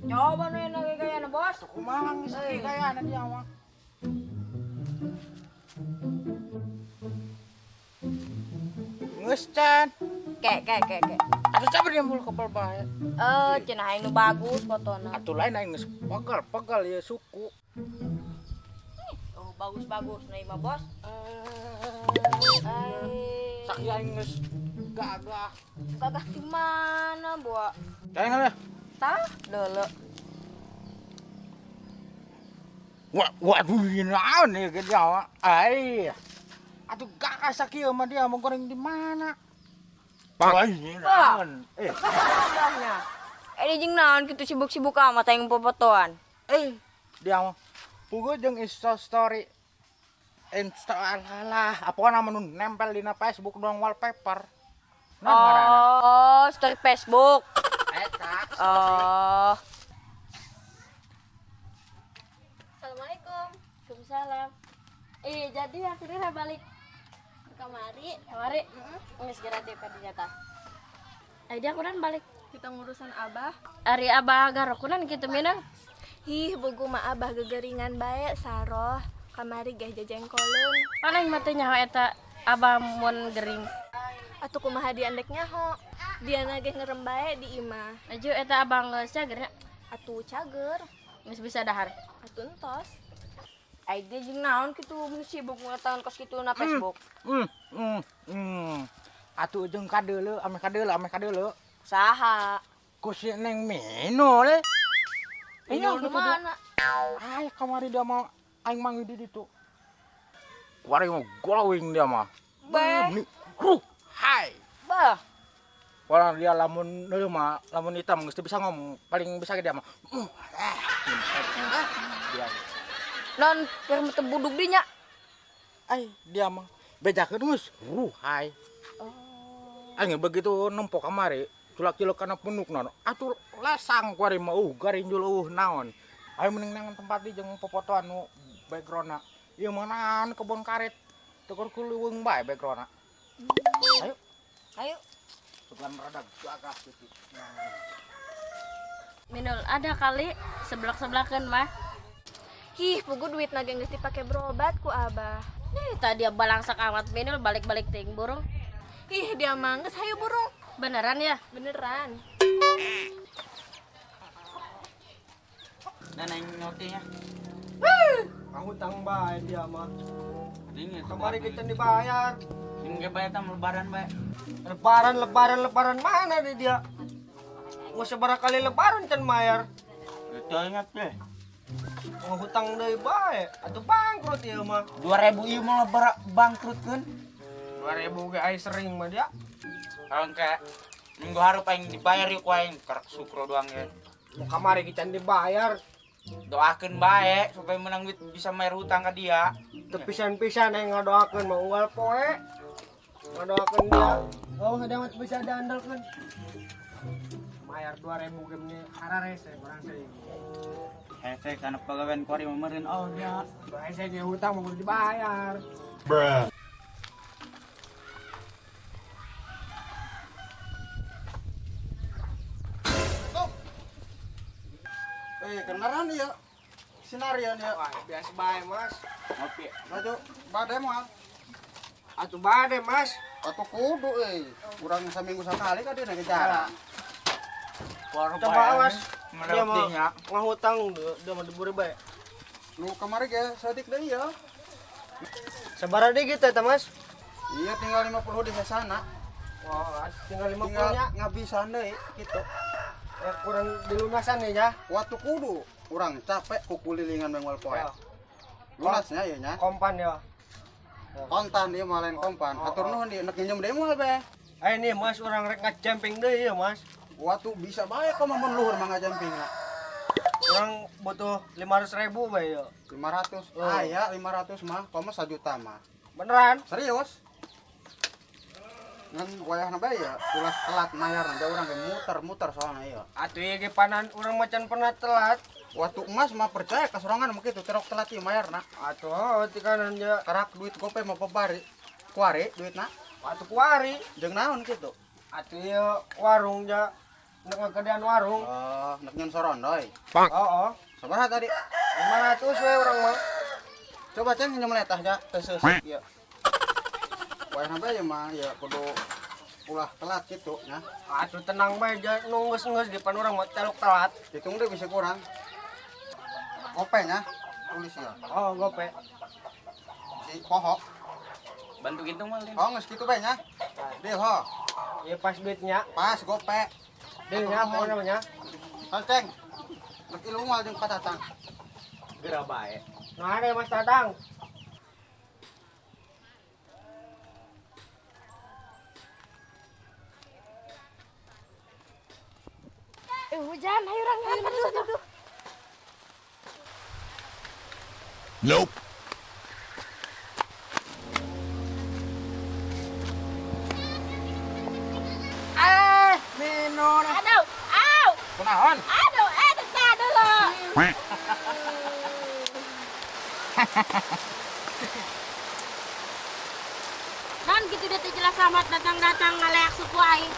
Coba nu enak gayana, Bos. Kumaha geus gayana dia mah. Geus can. Kek kek kek kek. Atuh coba dia mulu kepal bae. Eh, cenah aing nu bagus fotona. Atuh lain aing geus pegal-pegal ya suku. Oh, bagus-bagus nih mah, Bos. Eh, Sakieu aing geus gagah. Gagah di mana, Boa? Jangan lah. Tah, leule. Wah, waduh, naon ya ke dia mah. Ai. Atuh gagah sakieu mah dia mau goreng di mana? Wah, ini naon? Eh, Abahnya. Eh, jeung naon kitu sibuk-sibuk amat aing popotoan. Eh, dia mah puguh jeung Insta story. Insta alah, apa nama nu nempel dina Facebook doang wallpaper. Naon ngaranna? Oh, story Facebook. Eta. Oh. Assalamualaikum. Waalaikumsalam. Eh, jadi akhirnya balik Kamari. Kamari. Geus geura teh tadi nyata. Eh, dia kunan balik. Kita ngurusan abah. Ari abah garokunan kitu minang. Ih, bogo mah abah gegeringan bae saroh. Kamari geh jajengkoleun. Paling mah teu nyaho eta abah mun gering. Atuh kumaha dia andek nyaho. Dia nageh ngerem bae di imah. Aju eta abah geus cager nya. Atuh cager. Geus bisa dahar. Atuh entos. Aing ge jeung naon kitu mun sibuk ngetahuan kos kitu na Facebook. Atuh jeung kadeuleu, ame kadeuleu, ame kadeuleu. Saha? Ku si Neng Minul. Eh, Minul nu mana? Ay, kamari dia mah aing manggih di ditu. Kuari mah glowing dia mah. Beh. Meni, ruh, hai. Bah. Walau dia lamun neuh mah, lamun hitam geus teu bisa ngomong, paling bisa ge dia mah. Eh, dia. Non keur teu buduk di nya. Ay, dia mah bejakeun geus, ruh, hai. Oh. Aing begitu nempo kamari, culak-culak kana punukna. Atuh lesang kuari mah, garinjul naon. Ayo mending nang tempat di jeung popotoan nu backgroundna. Ieu mah naon kebon karet. Teu keur leuweung bae backgroundna. Ayo, Ayo. sugan rada gagah gitu. Minul ada kali seblak-seblakeun mah. Ih, pugu duit naga geus dipake berobat ku abah. Nih tadi dia balangsak amat Minul balik-balik ting burung. Ih, dia mah geus hayu burung. Beneran ya? Beneran. Dan aing nyotinya. Hutang bae dia mah. Ini Kamari kita dibayar. Ini ge bae tam lebaran bae. Lebaran, lebaran, lebaran mana deh dia? Nggak seberapa kali lebaran can bayar. Itu ingat deh. Nggak hutang deui bae. Atuh bangkrut ieu mah. 2000 ieu mah bangkrut kan. 2000 ge ai sering mah dia. Kalau kayak minggu hareup aing dibayar yuk ku aing karek sukro doang ya. Mau kamari kita dibayar. Doakeun bae supaya menang duit bisa bayar hutang ke dia. Teu pisan-pisan aing ngadoakeun mah unggal poe. Ngadoakeun dia. Oh, ada mah bisa diandalkeun. Bayar 2000 ge meni hararese kurang sering. Hese kana pagawean kuari mah meureun oh nya. Bae saya ge hutang mau dibayar. Eh, kenaran ya. Sinarian ya. Wah, biasa bae, Mas. Ngopi. Baju bade moal. Atuh bade, Mas. Atuh kudu euy. Urang saminggu sakali ka dina jarang. Coba awas. Dia mah Melewatinya. ngahutang dia mah diburi bae. Nu kamari ge saeutik deui ya. Sabaraha deui gitu eta, Mas? Iya tinggal 50 di sasana. Wah, tinggal 50 Tinggal nya. ngabisan deui gitu. Ya kurang dilunasan nih ya. Waktu kudu urang capek ku kulilingan bengol poe. Ya. Lunasnya ieu nya. Kompan ya. Kontan ieu mah lain kompan. Hatur nuhun di nek nginjem deui moal be. Eh nih Mas, urang rek ngacamping deui ya, Mas. Waktu bisa bae kok mun luhur mah ngajampingna. Urang butuh 500.000 bae ya. 500. Oh. Aya 500 mah, komo 1 juta mah. Beneran? Serius? Ngan wayahna bae ya, ulah telat mayar nanti urang ge muter-muter soalna ieu. Atuh ieu ge panan urang macan pernah telat. Waktu emas mah percaya kasorangan mah kitu terok telat ieu mayarna. Atuh oh, ti kanan ya. Karak duit gope mah pebari. Kuari duitna Atuh kuari. jeung naon kitu? Atuh ieu warung ja. Nek ngagedean warung. Oh, nek nyen sorondoy. Oh, oh. Sabaraha tadi? 500 we urang mah. Coba ceng minjem letah ja, teu seuseup ieu. Wayahna bae ieu mah ya kudu ulah telat kitu nya. Atuh tenang bae ja nu geus-geus di pan urang mah teluk telat. Hitung deh bisa kurang. Gope nya, tulis ya. Oh, gope. Si poho. Bantu gitu mah Lin. Oh, geus kitu bae nya. Deal ho. Ieu pas duitnya. Pas gope. Dealnya pokoknya mah nya. Hal ceng. Rek ilu moal jeung Pak Tatang. Geura bae. Nah, ada Mas Tatang. Hujan, ayo urang jalan dulu. Nope. Eh, minum. Aduh, au. Kunaon? Aduh, tetah dulu. Kan gitu deh jelas amat datang-datang ngaleak suku aing.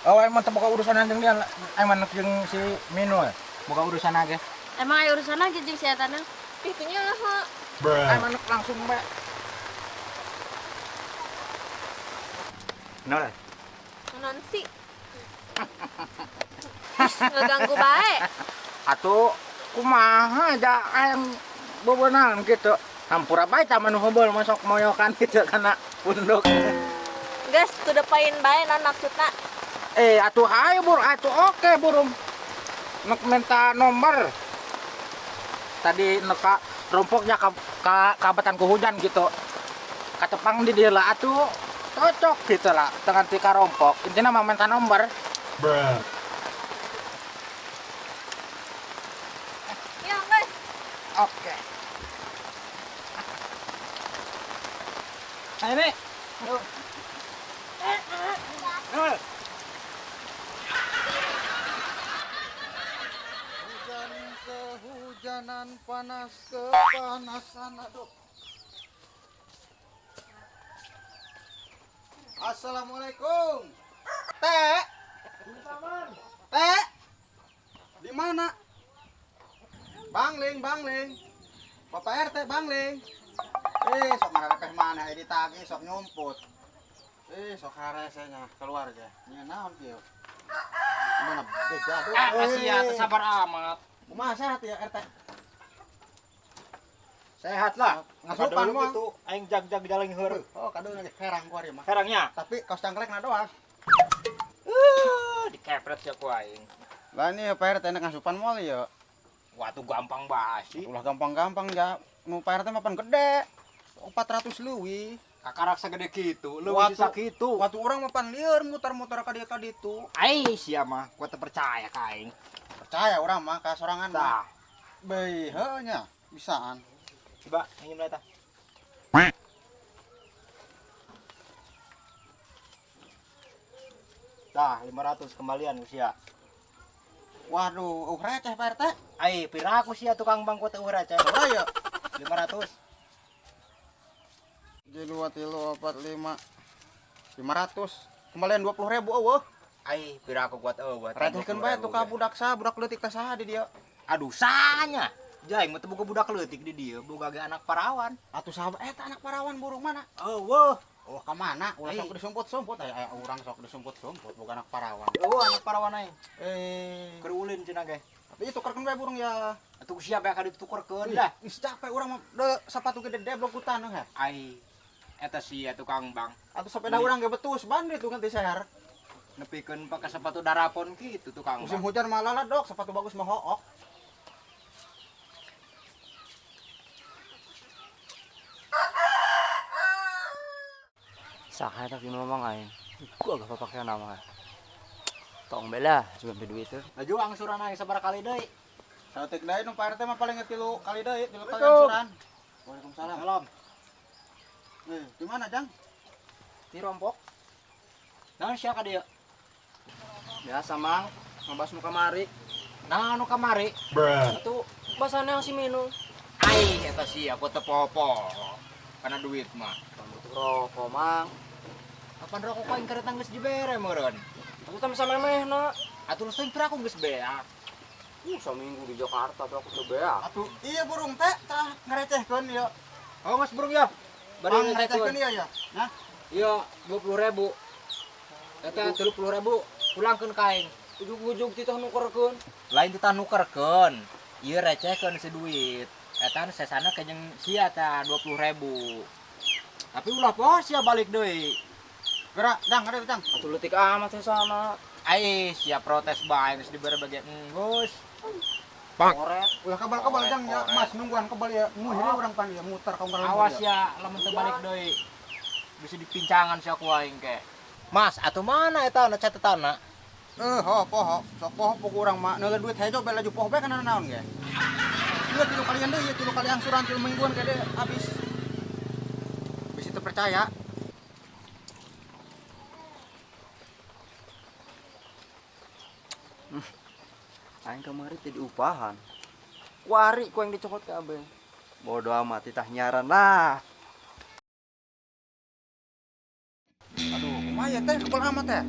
Oh, emang teu boga urusan jeung dia, emang jeung si Mino ya. Boga urusan aja. Emang aya urusan aja jeung si eta na? Itunya ha. Emang langsung bae. Nol. Non sih. Ngeganggu bae. Atuh kumaha ja aya bebeunang gitu. Hampura bae tah manu heubeul masuk moyokan gitu kana punduk. Geus to the point bae naon maksudna? Atuh hayu bur, atuh oke burung. Nek minta nomor. Tadi neka rompoknya ka kabetan ku hujan gitu. Katepang di dia lah atuh cocok gitu lah dengan tika rompok. Intinya mah minta nomor. Bruh. Ya, guys. Oke. Nah ini. Nol. Hujan kehujanan, panas kepanasan, aduh. Assalamualaikum. Teh. Teh. Di mana? Bangling, bangling. Bapak RT bangling. Sok mararepeh mana ditagih sok nyumput. Sok haresenya keluarga. Nya naon kieu? Mana beja? Ah, kasihan teu sabar amat. Kumaha sehat ya RT? Sehat lah. Ngasupan mah. Gitu aing jag-jag jalan heur. Oh, kado lagi herang ku ari mah. Herangnya. Tapi kaos cangklek na doang. Dikepret sia ku aing. Lah ini ya Pak RT nek ngasupan moal ya. Wah, tuh gampang banget sih. Ulah gampang-gampang ya. Nu Pak RT mah pan gede. 400 leuwih. Kakarak segede kitu, leuwih Waktu- sakitu. Waktu urang mah pan lieur muter-muter ka dieu ka ditu. Ai sia mah, gua teu percaya ka aing. Percaya urang mah ka sorangan mah. Tah, Beuh, heuh nya, bisaan. coba minjem lah tah. Tah, 500 kembalian usia. Waduh, receh Pak RT. Ai, piraku sia tukang bangku teu receh. Sabaraha ya? 500. Jadi 2 3 4 5 500. Kembalian 20.000 eueuh. Ai, piraku kuat eueuh. Recehkeun bae tuh ka budak saha, budak leutik teh saha di dieu. Aduh, sahanya. Jaing mah teu boga budak leutik di dieu, boga ge anak parawan. Atuh saha eta anak parawan burung mana? Eueuh. Oh, ka mana? Ulah Eh. sok disumput-sumput aya aya urang sok disumput-sumput boga anak parawan. Eueuh anak parawan aing. Eh, Keur ulin cenah ge. tapi itu tukerkeun bae burung ya. Atuh siapa yang ka ditukerkeun dah. Ih, capek urang mah de sepatu gede deblok ku taneuh ya. Ai, eta sia tukang bang. Atuh sepeda urang ge betus bandit tuh ganti seher. Nepikeun pake sepatu darapon kitu tukang Musim bang. hujan mah lala dok, sepatu bagus mah hook. Saha eta ki mamang aing. Gua gak pakai nama. Tong bela, cuma beli duit tuh. Laju angsuran aing sabaraha kali deui? Saeutik deui nu Pak RT mah paling 3 kali deui, 3 kali Assalamualaikum. angsuran. Waalaikumsalam. Salam. Di mana, Jang? Di rompok. Naon sia ka dieu? Biasa mang, ngabas nu kamari. Naon nu kamari? Bruh. Atuh basana yang si Mino. Ai eta sia ku teu popo. Karena duit mah. Butuh rokok mang. Kapan rokok aing keur geus dibere meureun. Atuh teh samemehna. Atuh teh pira aku geus beak. Saminggu di Jakarta teh aku teh beak. Atuh iya burung teh tah ngarecehkeun ieu. Oh, geus burung ya. Bari ngarecehkeun ieu ya. Nah, iya 20.000. Eta 30.000 pulangkeun ka aing. Ujug-ujug titah nukerkeun. Lain titah nukerkeun. Ieu recehkeun si duit. Eta nu sesana ka jeung sia tah 20.000. Tapi ulah poho sia balik deui. Gerak, Dang, ada Dang. Atuh leutik amat sesana. Ai sia protes bae geus dibere bage enggeus. Koret. Ulah kebal-kebal Dang ya, Mas nungguan kebal ya. Muhire urang pan ya muter ka unggal. Awas ya lamun teu balik deui. Bisa dipincangan sia ku aing ke. Mas, atuh mana eta na catetanna? Ho poho, sok poho pok urang mah neuleuh duit hejo bae laju poho bae kana naon ge. Ieu tilu kalian deui, ieu tilu kali angsuran tilu mingguan gede habis. Bisi teu percaya. Aing kamari teh diupahan. Kuari ku yang dicokot kabeh. Bodo amat titah nyaran lah. Aduh, kumaha ya teh kebal amat teh.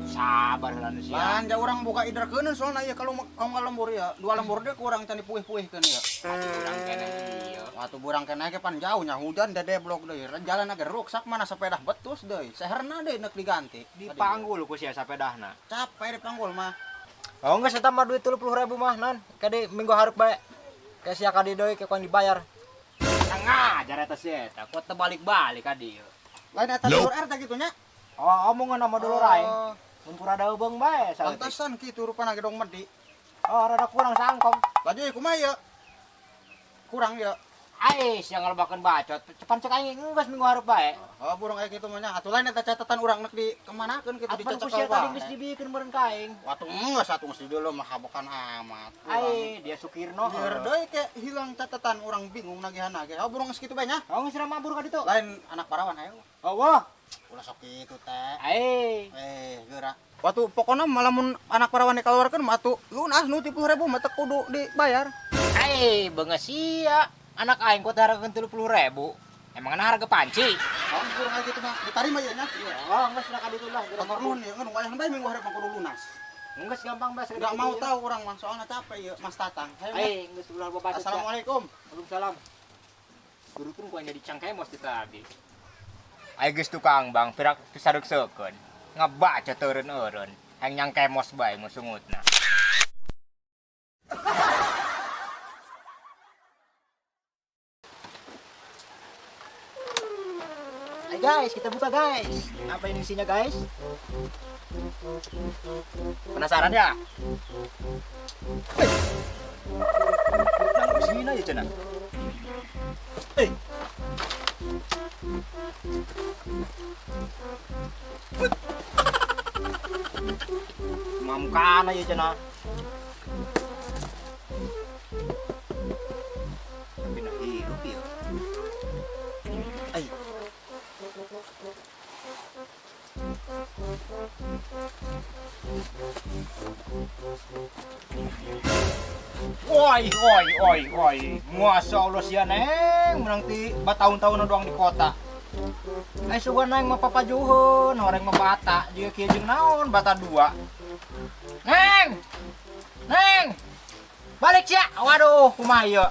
Sabar heula nu sia. Lan ja urang boga iderkeuneun soalna ieu kalau unggal lembur ya, dua lembur deui ku urang can dipuih-puihkeun ieu. Urang keneh ieu. Atuh burang keneh ge pan jauh nya hujan dedeblok deui. Jalan ge ruksak mana sepeda betus deui. Seherna deui neuk diganti. Dipanggul ku sia sapedahna. Capek dipanggul mah. Oh geus eta mah duit 30.000 mah nan. Kade minggu hareup bae. Ke sia ka dieu deui ke ku dibayar. Ngajar eta sia eta, ku teu balik-balik ka dieu. Lain eta dulur RT kitu nya. Oh, omongan sama dulur aing. Mun kurang ada bae saeutik. Pantesan kitu rupana gedong medi. Oh, rada kurang sangkom. Laju ieu kumaha ieu? Kurang ieu. Ai, sia ngalebakeun bacot. Cepan cek aing geus minggu hareup bae. Oh, burung aya kitu mah nya. Atuh lain eta catatan urang nek di kemanakeun kitu Apan ku dicekel sia tadi bae. geus dibikeun meureun ka aing. Atuh geus atuh geus di dulu mah habokan amat. Ai, dia Sukirno. Lieur deui ke hilang catatan urang bingung nagihanna ge. Oh, burung geus kitu bae nya. Oh, geus mabur ka ditu. Lain anak parawan ayo. Oh, wah. Ulah sok kitu teh. Ai. Geura. Waktu pokona mah lamun anak parawan dikeluarkeun mah atuh lunas nu 30.000 mah teu kudu dibayar. Ai, beungeut sia. Anak aing ku teh hargakeun 30.000. Emang harga panci? Oh, kurang aja kitu mah ditarima ieu nya. Oh, geus lah ka ditu lah. Geura Hatur nuhun ieu ngan wayahna bae minggu hareup mah kudu lunas. Geus gampang bae. Enggak mau tahu urang mah soalnya capek ieu Mas Tatang. Hayo. Ai, geus ulah babacot. Assalamualaikum. Waalaikumsalam. Guru pun ku jadi cangkemos di tadi. Ai geus tukang bang pirak pisareuk-seukeun. Ngabaca teureun-eureun. Hayang nyangkemos bae musungutna. Hai guys, kita buka guys. Apa ini isinya guys? Penasaran ya? Nang sini aja cenah. Mamukana ya cenah. Tapi nah hirup ya. Ai. Oi, oi, oi, oi. Masya Allah sia neng, menang ti batahun-tahun doang di kota. Ai sugan neng mah papajuhun, horeng mah bata, jiga kieu jeung naon bata dua. Neng! Neng! Balik sia. Waduh, kumaha ieu?